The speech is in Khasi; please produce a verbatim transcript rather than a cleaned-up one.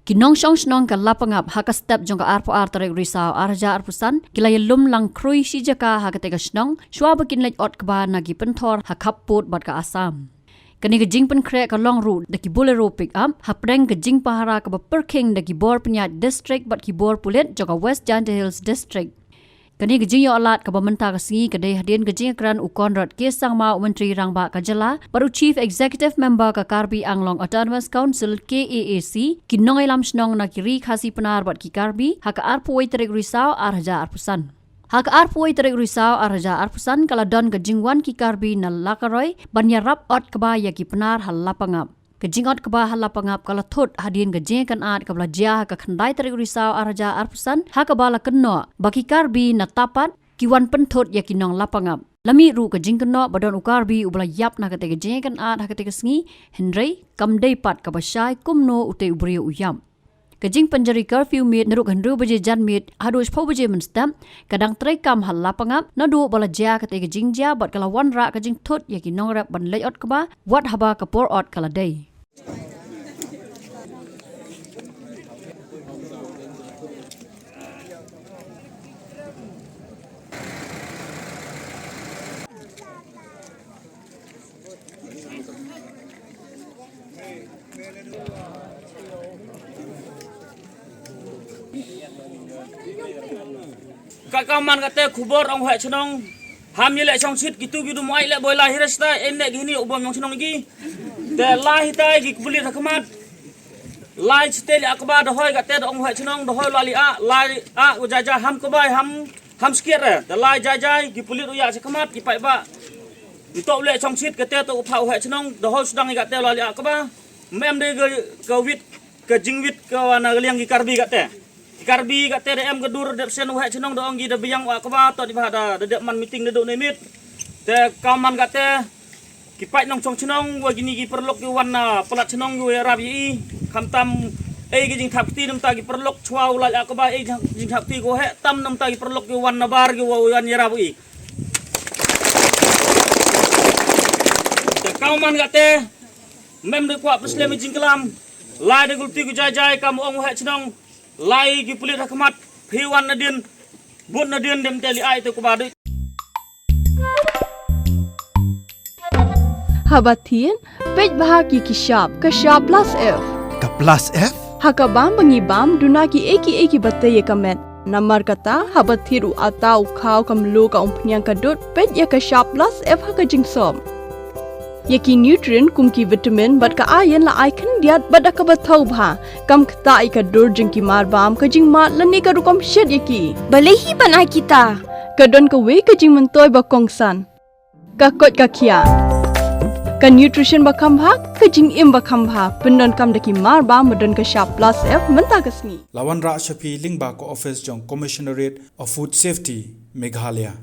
Ki nongshong shnong ka Lapangap ha ka step jong ka arphew ar tarik Risaw ar hajar arphew san ki la ïalum lang khrui shi jaka ha katei ka shnong shwa ba kin leit ot kba na ki pynthor ha khappud bad ka Assam. Kane ka jingpynkhreh ka long ruh da ki Bolero pickup hapdeng ka jingpahara kaba pyrkhing da ki bor pynïaid district bad ki bor pulit jong ka West Jaintia Hills District. Kane ka jingïoh lad kaba mynta ka sngi ka dei hadien ka jingïakren u Conrad K Sangma, u Myntri Rangbah ka jylla bad u Chief Executive Member ka Karbi Anglong Autonomous Council, K A A C, ki nongïalam shnong na ki Ri Khasi Pnar bad ki Karbi ha ka arphew wei tarik Risaw ar hajar arphew san. Ha ka arphew wei tarik Risaw ar hajar arphew san ka la don ka jingwan ki Karbi na Lakaroi ban ïarap ot kba ïa ki Pnar ha Lapangap. Ka jingot kba ha Lapangap ka la thut hadien ka jingïakynad kaba la jia ha ka khyndai tarik Risaw ar hajar arphew san ha kaba la kynnoh ba ki Karbi na Tapat ki wan pynthut ïa ki nong Lapangap. La mih ruh ka jingkynnoh ba don u Karbi uba la ïap na katei ka jingïakynad ha katei ka sngi, hynrei kam dei pat kaba shai kumno utei u briew u ïap. Ka jingpynjari curfew miet naduh ka hynriew baje janmiet haduh shiphew baje mynstep ka dang treikam ha Lapangap naduh ba la jia katei ka jingjia bad ka la wanrah ka jingthut ïa ki nongrep ban leit ot kba wat haba ka por ot ka la dei. Ka kaman kate khubor ong u heh chnong. Ham ïaleh shongshit kitu ki dum ai leh boi la hi rasta em ne ki hini u bom ong chnong ki. Te la hi tai ki pulit ha khmat. Lai chite li akba da hoi kate da ong u heh chnong da hoi la li a lai a u jaja ham kbai ham ham skit re. Te lai jajai ki pulit u ïa cha khmat ki pai ba. Ntok leh shongshit kate to u pha u heh chnong da hoi sdang kate la li akba. Mem de ka wit ka jingwit ka wana liang ki Karbi kate. Ki Karbi kate da em ka dur dep sen u heh chnong da ong ki da biang wa kaba to di ba da da dep man meeting da du ne mit. Te kaman kate ki pait nongshong chnong wa kini ki paralok ki wan na palat chnong ki wa rap yi. Khamtam ei ki jingthap kti namta ki paralok chwa u laj akaba ei jingthap kti ko heh tam namta ki paralok ki wan na bar ki wa wan yarap yi. Te kaman kate mem de kwa peslem jingklam lai de gulti ku jai jai kam ong u heh chnong. Lai ki pulit ha khmat phi wan nadien. Bun nadien dem te li ai te kuba dei. Haba thied peit bha ki ki shap ka shap plus F. Ka plus F? Ha ka bam ba ngi bam duna ki ei ki ei ki ba tei ïa ka met. Namar kata haba thied u ata u khaw ka mluh ka umphniang ka dud peit ïa ka shap plus F ha ka jingsop. Ïa ki nutrient kum ki vitamin bad ka iron la ai khyndiat bad da kaba thaw bha. Kam ktah ïa ka dur jong ki mar bam ka jingmad lane ka rukom shet ïa ki. Balei hi ban ai kita? Ka don kawei ka jingmyntoi ba kongsan. Ka koit ka khiah. Ka nutrition ba kham bha, ka jingim ba kham bha. Pyndonkam da ki mar bam ba don ka shap plus F mynta ka sngi. La wanrah sha phi lyngba ka office jong Commissionerate of Food Safety, Meghalaya.